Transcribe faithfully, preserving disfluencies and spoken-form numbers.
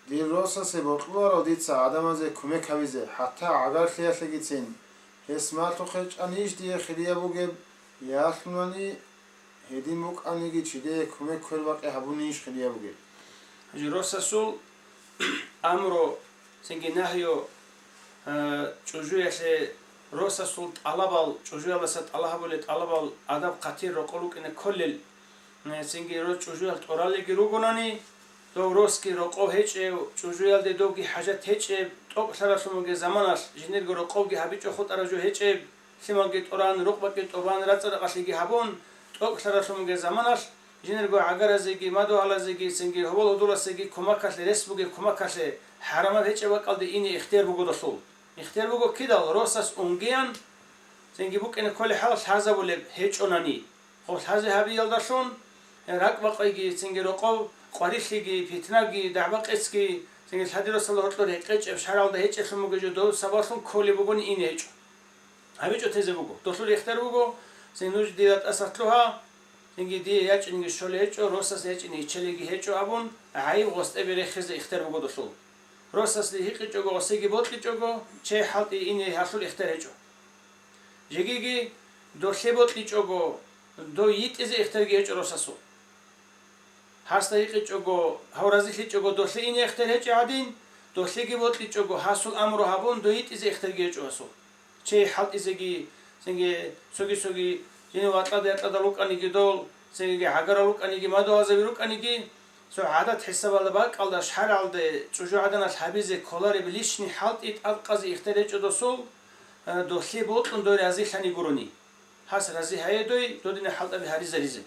Дир росасе бокьуларо дица гӀадамазе кумек гьабизе, хӀатта гӀагарлъиялъегицин. Гьес малъухъе чӀанищ дие хирияб бугеб, ялъунани гьедин букӀаниги чидее кумек квербакъи гьабунищ хирияб бугеб? Гьанже росасул амру, цинги нагью, а, чӀужуялъе росасул тӀалабал, чӀужуялдаса тӀалаб гьабулел тӀалабал адаб-хъатир рокъор рукӀине кколел, цинги рос чӀужуялъ тӀоралелги ругонани, дов росги рокъов гьечӀев, чӀужуялде довги хӀажат гьечӀеб, тӀокӀлъаралъун бугеб заманалъ жиндирго рокъовги гьабичӀо хутӀараб жо гьечӀеб, лъималги тӀоран, рукъ-бакӀги тӀобан, рацӀцӀа-ракъалъиги гьабун, тӀокӀлъаралъун бугеб заманалъ жиндирго гӀагаразеги, мадугьалазеги, цинги гьобол-гьудуласеги кумакалъе, рес бугеб кумакалъе, хӀарамаб гьечӀеб бакӀалде ине ихтияр буго досул. Ихтияр буго кидал? Росас унгеян, цинги букӀине кколеб хӀал лъазабулеб гьечӀонани. Гъоб лъазе гьабиялдалъун, ракӀбакъиги, цинги рокъов къварилъиги, питнаги, дагӀба-къецги, цинги лъади-росалда гьоркьор гьекъечӀеб, шаргӀалда гьечӀеблъун бугеб жо дов сабаблъун кколеб бугони ине гьечӀо. ГьабичӀо тезе буго. Долъул ихтияр буго, цин нуж дида тӀаса лъугьа, цинги дие ячӀинги щолей гьечӀо, росас ячӀине иччалиги гьечӀо абун, гӀайиб гъостӀебе рехизе ихтияр буго долъул. Росасде гьикъичӀого, гъосеги бокьичӀого, чей хӀалтӀи ине гьалъул ихтияр гьечӀо. Жегиги долъе бокьичӀого, дов йитӀизе ихтиярги гьечӀо росасул. Гьасда гьикъичӀого, гьав разилъичӀого долъе ине ихтияр гьечӀеб гӀадин, долъеги бокьичӀого, гьасул амру гьабун, дов йитӀизе ихтиярги гьечӀо гьасул. Чей хӀалтӀизеги, цинги цоги-цоги, жинив вакьада-якьада вукӀаниги дол, цинги гӀагарал рукӀаниги, мадугьалзаби рукӀаниги, цо гӀадат хӀисабалда бакӀалда шаргӀалде чӀужугӀаданалъ гьабизе кколареб лишни хӀалтӀи тӀадкъазе ихтияр гьечӀо досул, э, долъе бокьун дой разилъани гурони. Гьас рази гьайе дой додинаб хӀалтӀаби гьаризаризе.